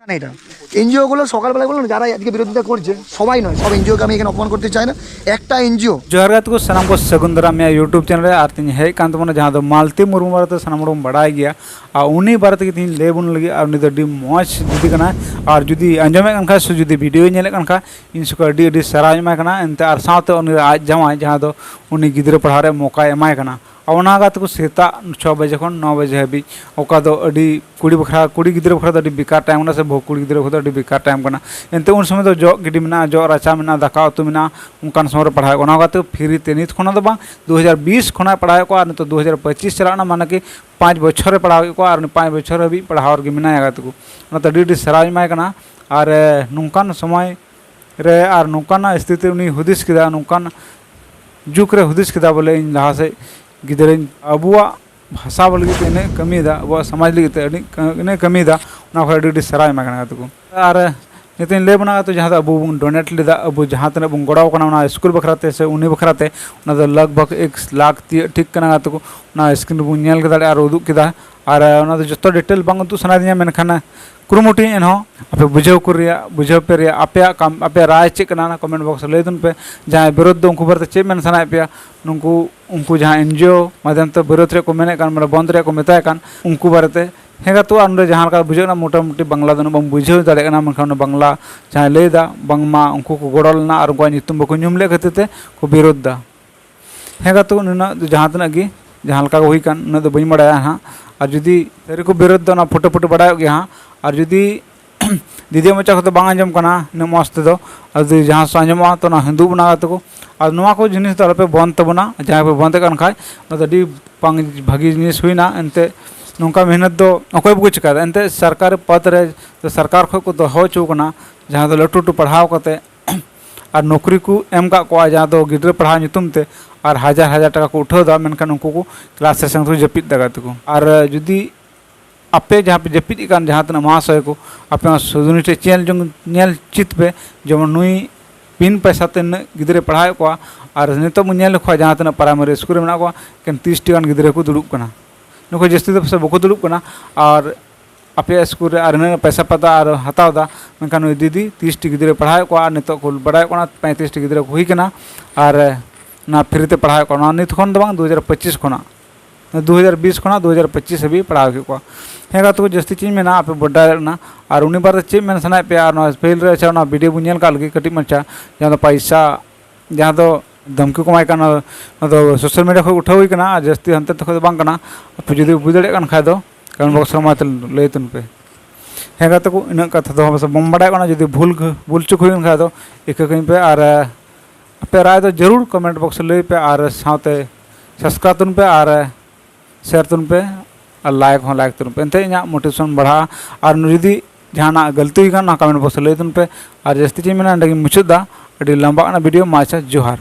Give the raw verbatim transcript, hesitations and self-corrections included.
না এটা। এনজিও গুলো সকালবেলা বললাম না, যারা আজকে বিরোধিতা করছে, সবাই নয়, সব এনজিও কে আমি এখানে অপমান করতে চাই না। একটা এনজিও জোহার গাতে ᱠᱚ ᱥᱟᱱᱟᱢ ᱠᱚ ᱥᱟᱹᱜᱩᱱ ᱫᱟᱨᱟᱢ ᱢᱮᱭᱟ YouTube ᱪᱮᱱᱮᱞ ᱨᱮ᱾ ᱟᱨ ᱛᱮᱦᱮᱧ ᱦᱮᱡ ᱠᱟᱱ ᱛᱟᱵᱚᱱᱟ ᱡᱟᱦᱟᱸ ᱫᱚ ᱢᱟᱞᱛᱤ ᱢᱩᱨᱢᱩ ᱵᱟᱨᱮᱛᱮ ᱥᱟᱱᱟᱢ ᱦᱚᱲ ᱵᱚᱱ ᱵᱟᱲᱟᱭ ᱜᱮᱭᱟ᱾ ᱟᱨ ᱩᱱᱤ ᱵᱟᱨᱮ ᱛᱮᱜᱮ ᱛᱮᱦᱮᱧ ᱞᱟᱹᱭ ᱵᱚᱱ ᱞᱟᱹᱜᱤᱫ᱾ ᱟᱨ ᱩᱱᱤ ᱫᱚ ᱟᱹᱰᱤ ᱢᱚᱡᱽ ᱫᱤᱫᱤ ᱠᱟᱱᱟᱭ᱾ ᱟᱨ ᱡᱩᱫᱤ ᱟᱸᱡᱚᱢᱮᱫ ᱠᱟᱱ ᱠᱷᱟᱡ ᱥᱮ ᱡᱩᱫᱤ ᱵᱷᱤᱰᱤᱭᱳᱭ ᱧᱮᱞᱮᱫ ᱠᱟᱱ ᱠᱷᱟᱡ, ᱤᱧ ᱥᱮᱫ ᱠᱷᱚᱱ ᱟᱹᱰᱤ ᱟᱹᱰᱤ ᱥᱟᱨᱦᱟᱣ ᱤᱧ ᱮᱢᱟᱭ ᱠᱟᱱᱟ᱾ ᱮᱱᱛᱮ ᱟᱨ ᱥᱟᱶᱛᱮ ᱩᱱᱤ ᱟᱡ ᱡᱟᱶᱟᱭ, ᱡᱟᱦᱟᱸ ᱫᱚ ᱩᱱᱤ ᱜᱤᱫᱽᱨᱟᱹ ᱯᱟᱲᱦᱟᱣ ᱨᱮ ᱢᱚᱠᱟᱭ ᱮᱢᱟᱭ ᱠᱟᱱᱟ᱾ ᱟᱨ ᱚᱱᱟ ᱜᱟᱛᱮ ᱠᱚ ᱥᱮᱛᱟᱜ ᱪᱷᱚ ᱵᱟᱡᱮ ᱠᱷᱚᱱ ᱱᱚ ᱵᱟᱡᱮ ᱦᱟᱹᱵᱤᱡ, ᱚᱠᱟ ᱫᱚ ᱟᱹᱰᱤ ᱠᱩᱲᱤ ᱵᱟᱠᱷᱨᱟ, ᱠᱩᱲᱤ ᱜᱤᱫᱽᱨᱟᱹ ᱵᱟᱠᱷᱨᱟ ᱫᱚ ᱟᱹᱰᱤ ᱵᱮᱠᱟᱨ ᱴᱟᱭᱤᱢ ᱠᱟᱱᱟ, ᱥᱮ ᱵᱟᱹᱦᱩ ᱠᱩᱲᱤ ᱜᱤᱫᱽᱨᱟᱹ ᱵᱟᱠᱷᱨᱟ ᱫᱚ ᱟᱹᱰᱤ ᱵᱮᱠᱟᱨ ᱴᱟᱭᱤᱢ ᱠᱟᱱᱟ᱾ ᱮᱱᱛᱮ ᱩᱱ ᱥᱚᱢᱚᱭ ᱫᱚ ᱡᱚᱜ ᱜᱤᱰᱤ ᱢᱮᱱᱟᱜᱼᱟ, ᱡᱚᱜ ᱨᱟᱪᱟ ᱢᱮᱱᱟᱜᱼᱟ, ᱫᱟᱠᱟ ᱩᱛᱩ ᱢᱮᱱᱟᱜᱼᱟ, ᱚᱱᱠᱟᱱ ᱥᱚᱢᱚᱭ ᱨᱮ ᱯᱟᱲᱦᱟᱣ ᱠᱚᱜᱼᱟ᱾ ᱚᱱᱟ ᱜᱟᱛᱮ ᱯᱷᱨᱤ ᱛᱮ ᱱᱤᱛ ᱠᱷᱚᱱᱟᱜ ᱫᱚ ᱵᱟᱝ, ᱫᱩ ᱦᱟᱡᱟᱨ ᱵᱤᱥ ᱠᱷᱚᱱᱟᱜ ᱯᱟᱲᱦᱟᱣ ᱠᱚᱜᱼᱟ, ᱟᱨ ᱱᱤᱛᱚᱜ ᱫᱩ ᱦᱟᱡᱟᱨ ᱯᱚᱸᱪᱤᱥ ᱪᱟᱞᱟᱜ ᱠᱟᱱᱟ, ᱢᱟᱱᱮ ᱠᱤ ᱯᱟᱸᱪ ᱵᱚᱪᱷᱚᱨᱮ ᱯᱟᱲᱦᱟᱣ ᱠᱮᱫ ᱠᱚᱣᱟ, ᱟᱨ ᱩᱱᱤ ᱯᱟᱸᱪ ᱵᱚᱪᱷᱚᱨ ᱦᱟᱹᱵᱤᱡ ᱯᱟᱲᱦᱟᱣ ᱨᱮᱜᱮ ᱢᱮᱱᱟᱭᱟ ᱜᱟᱛᱮ ᱠᱚ᱾ ᱚᱱᱟᱛᱮ ᱟᱹᱰᱤ ᱟᱹᱰᱤ ᱥᱟᱨᱦᱟᱣ ᱤᱧ ᱮᱢᱟᱭ ᱠᱟᱱᱟ᱾ ᱟᱨ ᱮ, ᱱᱚᱝᱠᱟᱱ ᱥᱚᱢᱚᱭ ᱨᱮ ᱟᱨ ᱱᱚᱝᱠᱟᱱᱟᱜ ᱥᱛᱷᱤᱛᱤ ᱩᱱᱤ ᱦᱩᱫᱤᱥ ᱠᱮᱫᱟ, ᱱᱚᱝᱠᱟᱱ ᱡᱩᱜᱽ ᱨᱮ ᱦᱩᱫᱤᱥ ᱠᱮᱫᱟ ᱵᱚᱞᱮ ᱤᱧ ᱞᱟᱦᱟ ᱥᱮᱫ ᱜᱤᱫᱽᱨᱟᱹᱧ ᱟᱵᱚᱣᱟᱜ ᱵᱷᱟᱥᱟ ᱞᱟᱹᱜᱤᱫ ᱛᱮ ᱤᱱᱟᱹᱜ ᱠᱟᱹᱢᱤᱭᱮᱫᱟ, ᱟᱵᱚᱣᱟᱜ ᱥᱚᱢᱟᱡᱽ ᱞᱟᱹᱜᱤᱫ ᱛᱮ ᱟᱹᱰᱤ ᱠᱟᱹ-, ᱤᱱᱟᱹᱜ ᱠᱟᱹᱢᱤᱭᱮᱫᱟ, ᱚᱱᱟ ᱠᱷᱚᱱ ᱟᱹᱰᱤ ᱟᱹᱰᱤ ᱥᱟᱨᱦᱟᱣ ᱮᱢᱟᱭ ᱠᱟᱱᱟ ᱜᱟᱛᱮ ᱠᱚ᱾ ᱟᱨ ᱱᱤᱛᱚᱜ ᱤᱧ ᱞᱟᱹᱭ ᱟᱵᱚᱱᱟ ᱜᱟᱛᱮ, ᱡᱟᱦᱟᱸ ᱫᱚ ᱟᱵᱚ ᱵᱚᱱ ᱰᱳᱱᱮᱴ ᱞᱮᱫᱟ, ᱟᱵᱚ ᱡᱟᱦᱟᱸ ᱛᱤᱱᱟᱹᱜ ᱵᱚᱱ ᱜᱚᱲᱚ ᱟᱠᱟᱱᱟ ᱚᱱᱟ ᱥᱠᱩᱞ ᱵᱟᱠᱷᱨᱟ ᱛᱮ ᱥᱮ ᱩᱱᱤ ᱵᱟᱠᱷᱨᱟ ᱛᱮ, ᱚᱱᱟ ᱫᱚ ᱞᱟᱜᱽ ᱵᱷᱟᱜᱽ ᱮᱠ ᱞᱟᱠᱷ ᱛᱤᱭᱟᱹᱜ ᱴᱷᱤᱠ ᱠᱟᱱᱟ ᱜᱟᱛᱮ ᱠᱚ᱾ ᱚᱱᱟ ᱥᱠᱨᱤᱱ ᱨᱮᱵᱚᱱ ᱧᱮᱞ ᱠᱮᱫᱟ ᱟᱨ ᱩᱫᱩᱜ ᱠᱮᱫᱟ᱾ ᱟᱨ ᱚᱱᱟ ᱫᱚ ᱡᱚᱛᱚ ᱰᱤᱴᱮᱞ ᱵᱟᱝ ᱩᱫᱩᱜ ᱥᱟᱱᱟᱭᱮᱫᱤᱧᱟ, ᱢᱮᱱᱠᱷᱟᱱ ᱠᱩᱨᱩᱢᱩᱴᱩᱭᱟᱹᱧ ᱮᱱᱦᱚᱸ ᱟᱯᱮ ᱵᱩᱡᱷᱟᱹᱣ ᱠᱚ ᱨᱮᱭᱟᱜ, ᱵᱩᱡᱷᱟᱹᱣ ᱯᱮ ᱨᱮᱭᱟᱜ ᱟᱯᱮᱭᱟᱜ ᱠᱟᱢ, ᱟᱯᱮᱭᱟᱜ ᱨᱟᱭ ᱪᱮᱫ ᱠᱟᱱᱟ, ᱚᱱᱟ ᱠᱚᱢᱮᱱᱴ ᱵᱚᱠᱥ ᱨᱮ ᱞᱟᱹᱭ ᱛᱟᱵᱚᱱ ᱯᱮ᱾ ᱡᱟᱦᱟᱸᱭ ᱵᱤᱨᱳᱫᱷ ᱫᱚ ᱩᱱᱠᱩ ᱵᱟᱨᱮᱛᱮ ᱪᱮᱫ ᱢᱮᱱ ᱥᱟᱱᱟᱭᱮᱫ ᱯᱮᱭᱟ, ᱱᱩᱠᱩ, ᱩᱱᱠᱩ ᱡᱟᱦᱟᱸ ᱮᱱᱡᱤᱳ ᱢᱟᱫᱷᱭᱚᱢ ᱛᱮ ᱵᱤᱨᱳᱫᱷ ᱨᱮᱭᱟᱜ ᱠᱚ ᱢᱮᱱᱮᱫ ᱠᱟᱱ, ᱢᱟᱱᱮ ᱵᱚᱱᱫᱷ ᱨᱮᱭᱟᱜ ᱠᱚ ᱢᱮᱛᱟᱭ ᱠᱟᱱ, ᱩᱱᱠᱩ ᱵᱟᱨᱮᱛᱮ᱾ ᱦᱮᱸ ᱜᱟᱛᱮ, ᱟᱨ ᱱᱚᱰᱮ ᱡᱟᱦᱟᱸ ᱞᱮᱠᱟ ᱵᱩᱡᱷᱟᱹᱜ ᱠᱟᱱᱟ, ᱢᱚᱴᱟᱢᱩᱴᱤ ᱵᱟᱝᱞᱟ ᱫᱚ ᱩᱱᱟᱹᱜ ᱵᱟᱢ ᱵᱩᱡᱷᱟᱹᱣ ᱫᱟᱲᱮᱭᱟᱜ ᱠᱟᱱᱟ, ᱢᱮᱱᱠᱷᱟᱱ ᱚᱱᱟ ᱵᱟᱝᱞᱟ ᱡᱟᱦᱟᱸᱭ ᱞᱟᱹᱭᱫᱟ, ᱵᱟᱝᱢᱟ ᱩᱱᱠᱩ ᱠᱚ ᱜᱚᱲᱚ ᱞᱮᱱᱟ ᱟᱨ ᱩᱱᱠᱩᱣᱟᱜ ᱧᱩᱛᱩᱢ ᱵᱟᱠᱚ ᱧᱩᱢ ᱞᱮᱫ ᱠᱷᱟᱹᱛᱤᱨ ᱛᱮ ᱠᱚ ᱵᱤᱨᱳᱫᱷ ᱫᱟ᱾ ᱦᱮᱸ ᱜᱟᱛᱮ, ᱱᱩᱱᱟᱹᱜ ᱫᱚ ᱡᱟᱦᱟᱸ ᱛᱤᱱᱟᱹᱜ ᱜᱮ, ᱡᱟᱦᱟᱸ ᱞᱮᱠᱟ ᱜᱮ ᱦᱩᱭ ᱠᱟᱱ, ᱩᱱᱟᱹᱜ ᱫᱚ ᱵᱟᱹᱧ ᱵᱟᱲᱟᱭᱟ ᱦᱟᱸᱜ᱾ ᱟᱨ ᱡᱩᱫᱤ ᱥᱟᱹᱨᱤ ᱠᱚ ᱵᱤᱨᱳᱫᱷ ᱫᱟ, ᱚᱱᱟ ᱯᱷᱩᱴᱟᱹ ᱯᱷᱩᱴᱤ ᱵᱟᱲᱟᱭᱚᱜ ᱜᱮᱭᱟ ᱦᱟᱸᱜ᱾ ᱟᱨ ᱡᱩᱫᱤ ᱫᱤᱫᱤᱭᱟᱜ ᱢᱚᱪᱟ ᱠᱷᱚᱱ ᱫᱚ ᱵᱟᱝ ᱟᱸᱡᱚᱢ ᱠᱟᱱᱟ ᱩᱱᱟᱹᱜ ᱢᱚᱡᱽ ᱛᱮᱫᱚ, ᱟᱨ ᱡᱩᱫᱤ ᱡᱟᱦᱟᱸ ᱥᱮᱫ ᱟᱸᱡᱚᱢᱚᱜᱼᱟ, ᱛᱚ ᱚᱱᱟ ᱦᱤᱸᱫᱩᱜ ᱵᱚᱱᱟ ᱜᱟᱛᱮ ᱠᱚ᱾ ᱟᱨ ᱱᱚᱣᱟ ᱠᱚ ᱡᱤᱱᱤᱥ ᱫᱚ ᱟᱞᱚᱯᱮ ᱵᱚᱱᱫ ᱛᱟᱵᱚᱱᱟ᱾ ᱡᱟᱦᱟᱸᱭ ᱯᱮ ᱵᱚᱱᱫᱮᱫ ᱠᱟᱱ ᱠᱷᱟᱡ, ᱚᱱᱟ ᱫᱚ ᱟᱹᱰᱤ ᱵᱟᱝ ᱵᱷᱟᱹᱜᱤ ᱡᱤᱱᱤᱥ ᱦᱩᱭᱱᱟ᱾ ᱮᱱᱛᱮᱫ ᱱᱚᱝᱠᱟ ᱢᱮᱦᱱᱚᱛ ᱫᱚ ᱚᱠᱚᱭ ᱵᱟᱠᱚ ᱪᱮᱠᱟᱭᱮᱫᱟ? ᱮᱱᱛᱮᱫ ᱥᱚᱨᱠᱟᱨ ᱯᱚᱫᱽ ᱨᱮ, ᱥᱚᱨᱠᱟᱨ ᱠᱷᱚᱱ ᱠᱚ ᱫᱚᱦᱚ ᱦᱚᱪᱚ ᱠᱟᱱᱟ, ᱡᱟᱦᱟᱸ ᱫᱚ ᱞᱟᱹᱴᱩ ᱞᱟᱹᱴᱩ ᱯᱟᱲᱦᱟᱣ ᱠᱟᱛᱮ ᱟᱨ ᱱᱚᱠᱨᱤ ᱠᱚ ᱮᱢ ᱠᱟᱜ ᱠᱚᱣᱟ, ᱡᱟᱦᱟᱸ ᱫᱚ ᱜᱤᱫᱽᱨᱟᱹ ᱯᱟᱲᱦᱟᱣ ᱧᱩᱛᱩᱢ ᱛᱮ, ᱟᱨ ᱦᱟᱡᱟᱨ ᱦᱟᱡᱟᱨ ᱴᱟᱠᱟ ᱠᱚ ᱩᱴᱷᱟᱹᱣ ᱮᱫᱟ, ᱢᱮᱱᱠᱷᱟᱱ ᱩᱱᱠᱩ ᱠᱚ ᱠᱞᱟᱥ ᱥᱮᱥ ᱠᱚ ᱡᱟᱹᱯᱤᱫ ᱫᱟ ᱜᱟᱛᱮ ᱠᱚ᱾ ᱟᱨ ᱡᱩᱫᱤ ᱟᱯᱮ ᱡᱟᱦᱟᱸ ᱯᱮ ᱡᱟᱹᱯᱤᱫ ᱮᱫ ᱠᱟᱱ ᱡᱟᱦᱟᱸ ᱛᱤᱱᱟᱹᱜ ᱢᱚᱦᱟᱥᱚᱭ ᱠᱚ, ᱟᱯᱮ ᱦᱚᱸ ᱥᱩᱫᱷᱩ ᱩᱱᱤ ᱴᱷᱮᱱ ᱧᱮᱞ ᱡᱚᱝ, ᱧᱮᱞ ᱪᱮᱫ ᱯᱮ, ᱡᱮᱢᱚᱱ ᱱᱩᱭ ᱵᱤᱱ ᱯᱚᱭᱥᱟ ᱛᱮ ᱱᱩᱱᱟᱹᱜ ᱜᱤᱫᱽᱨᱟᱹᱭ ᱯᱟᱲᱦᱟᱣᱮᱫ ᱠᱚᱣᱟ, ᱟᱨ ᱱᱤᱛᱚᱜ ᱵᱚᱱ ᱧᱮᱞ ᱞᱮᱠᱷᱟᱱ ᱡᱟᱦᱟᱸ ᱛᱤᱱᱟᱹᱜ ᱯᱨᱟᱭᱢᱟᱨᱤ ᱥᱠᱩᱞ ᱨᱮ ᱢᱮᱱᱟᱜ ᱠᱚᱣᱟ, ᱮᱠᱮᱱ ᱛᱤᱨᱤᱥ ᱴᱤ ᱜᱟᱱ ᱜᱤᱫᱽᱨᱟᱹ ᱠᱚ ᱫᱩᱲᱩᱵ ᱠᱟᱱᱟ᱾ ᱱᱩᱠᱩ ᱡᱟᱹᱥᱛᱤ ᱫᱚ ᱯᱟᱥᱮᱡ ᱵᱟᱠᱚ ᱫᱩᱲᱩᱵ ᱠᱟᱱᱟ᱾ ᱟᱨ ᱟᱯᱮᱭᱟᱜ ᱥᱠᱩᱞ ᱨᱮ ᱟᱨ ᱱᱤᱱᱟᱹᱜ ᱯᱚᱭᱥᱟ ᱯᱟᱛᱟ ᱟᱨ ᱦᱟᱛᱟᱣ ᱮᱫᱟ, ᱢᱮᱱᱠᱷᱟᱱ ᱱᱩᱭ ᱫᱤᱫᱤ ᱛᱤᱨᱤᱥ ᱴᱤ ᱜᱤᱫᱽᱨᱟᱹ ᱯᱟᱲᱦᱟᱣᱮᱫ ᱠᱚᱣᱟ ᱟᱨ ᱱᱤᱛᱚᱜ ᱠᱚ ᱵᱟᱲᱟᱭᱚᱜ ᱠᱟᱱᱟ ᱯᱚᱸᱭᱛᱨᱤᱥ ᱴᱤ ᱜᱤᱫᱽᱨᱟᱹ ᱠᱚ ᱦᱩᱭ ᱠᱟᱱᱟ ᱟᱨ ᱚᱱᱟ ᱯᱷᱨᱤ ᱛᱮ ᱯᱟᱲᱦᱟᱣᱮᱫ ᱠᱚᱣᱟ᱾ ᱱᱚᱣᱟ ᱱᱤᱛ ᱠᱷᱚᱱ ᱫᱚ ᱵᱟᱝ, ᱫᱩ ᱦᱟᱡᱟᱨ ᱯᱚᱸᱪᱤᱥ ᱠᱷᱚᱱᱟᱜ, ᱫᱩ ᱦᱟᱡᱟᱨ ᱵᱤᱥ ᱠᱷᱚᱱᱟᱜ ᱫᱩ ᱦᱟᱡᱟᱨ ᱯᱚᱸᱪᱤᱥ ᱦᱟᱹᱵᱤᱡ ᱯᱟᱲᱦᱟᱣ ᱠᱮᱫ ᱠᱚᱣᱟ᱾ ᱦᱮᱸ ᱜᱟᱛᱮ ᱠᱚ, ᱡᱟᱹᱥᱛᱤ ᱪᱮᱫ ᱤᱧ ᱢᱮᱱᱟ, ᱟᱯᱮ ᱵᱟᱰᱟᱭ ᱫᱟᱲᱮᱭᱟᱜ ᱠᱟᱱᱟ᱾ ᱟᱨ ᱩᱱᱤ ᱵᱟᱨ ᱨᱮ ᱪᱮᱫ ᱢᱮᱱ ᱥᱟᱱᱟᱭᱮᱫ ᱯᱮᱭᱟ, ᱟᱨ ᱱᱚᱣᱟ ᱯᱟᱹᱦᱤᱞ ᱨᱮ ᱟᱪᱪᱷᱟ ᱚᱱᱟ ᱵᱷᱤᱰᱤᱭᱳ ᱵᱚᱱ ᱧᱮᱞ ᱠᱟᱜ ᱞᱟᱹᱜᱤᱫ ᱠᱟᱹᱴᱤᱡ ᱢᱟᱪᱷᱟ, ᱡᱟᱦᱟᱸ ᱫᱚ ᱯᱟᱭᱥᱟ, ᱡᱟᱦᱟᱸ ᱫᱚ ᱫᱷᱟᱢᱠᱤ ᱠᱚ ᱮᱢᱟᱭ ᱠᱟᱱᱟ, ᱚᱱᱟ ᱫᱚ ᱥᱳᱥᱟᱞ ᱢᱤᱰᱤᱭᱟ ᱠᱷᱚᱱ ᱩᱴᱷᱟᱹᱣ ᱦᱩᱭ ᱠᱟᱱᱟ, ᱟᱨ ᱡᱟᱹᱥᱛᱤ ᱦᱟᱱᱛᱮ ᱱᱟᱛᱮ ᱠᱷᱚᱱ ᱫᱚ ᱵᱟᱝ ᱠᱟᱱᱟ᱾ ᱟᱯᱮ ᱡᱩᱫᱤ ᱵᱩᱡᱽ ᱫᱟᱲᱮᱭᱟᱜ ᱠᱟᱱ ᱠᱷᱟᱡ ᱫᱚ ᱠᱚᱢᱮᱱᱴ ᱵᱚᱠᱥ ᱨᱮ ᱢᱟ ᱞᱟᱹᱭ ᱛᱟᱵᱚᱱ ᱯᱮ᱾ ᱦᱮᱸ ᱜᱟᱛᱮ ᱠᱚ, ᱤᱱᱟᱹᱜ ᱠᱟᱛᱷᱟ ᱫᱚ ᱵᱟᱢ ᱵᱟᱰᱟᱭ ᱠᱟᱱᱟ, ᱡᱩᱫᱤ ᱵᱷᱩᱞ, ᱵᱷᱩᱞ ᱪᱩᱠ ᱦᱩᱭ ᱞᱮᱱ ᱠᱷᱟᱡ ᱫᱚ ᱤᱠᱟᱹ ᱠᱟᱹᱧ ᱯᱮ, ᱟᱨ ᱟᱯᱮ ᱨᱟᱭ ᱫᱚ ᱡᱟᱹᱨᱩᱲ ᱠᱚᱢᱮᱱᱴ ᱵᱚᱠᱥ ᱨᱮ ᱞᱟᱹᱭ ᱯᱮ, ᱟᱨ ᱥᱟᱶᱛᱮ ᱥᱟᱵᱥᱠᱨᱟᱭᱤᱵ ᱛᱟᱵᱚᱱ ᱯᱮ, ᱟᱨ ᱥᱮᱭᱟᱨ ᱛᱟᱵᱚᱱ ᱯᱮ, ᱟᱨ ᱞᱟᱭᱤᱠ ᱦᱚᱸ ᱞᱟᱭᱤᱠ ᱛᱟᱵᱚᱱ ᱯᱮ᱾ ᱮᱱᱛᱮ ᱤᱧᱟᱹᱜ ᱢᱳᱴᱤᱵᱷᱮᱥᱚᱱ ᱵᱟᱲᱦᱟᱜᱼᱟ᱾ ᱟᱨ ᱡᱩᱫᱤ ᱡᱟᱦᱟᱱᱟᱜ ᱜᱟᱹᱞᱛᱤ ᱦᱩᱭ ᱠᱷᱟᱱ, ᱚᱱᱟ ᱠᱚᱢᱮᱱᱴ ᱵᱚᱠᱥ ᱨᱮ ᱞᱟᱹᱭ ᱛᱟᱵᱚᱱ ᱯᱮ᱾ ᱟᱨ ᱡᱟᱹᱥᱛᱤ ᱪᱮᱫ ᱤᱧ ᱢᱮᱱᱟ, ᱚᱸᱰᱮ ᱜᱤᱧ ᱢᱩᱪᱟᱹᱫ ᱮᱫᱟ᱾ ᱟᱹᱰᱤ ᱞᱟᱢᱵᱟᱜ ᱠᱟᱱᱟ ᱵᱷᱤᱰᱤᱭᱳ᱾ ᱢᱟ ᱟᱪᱪᱷᱟ, ᱡᱚᱦᱟᱨ᱾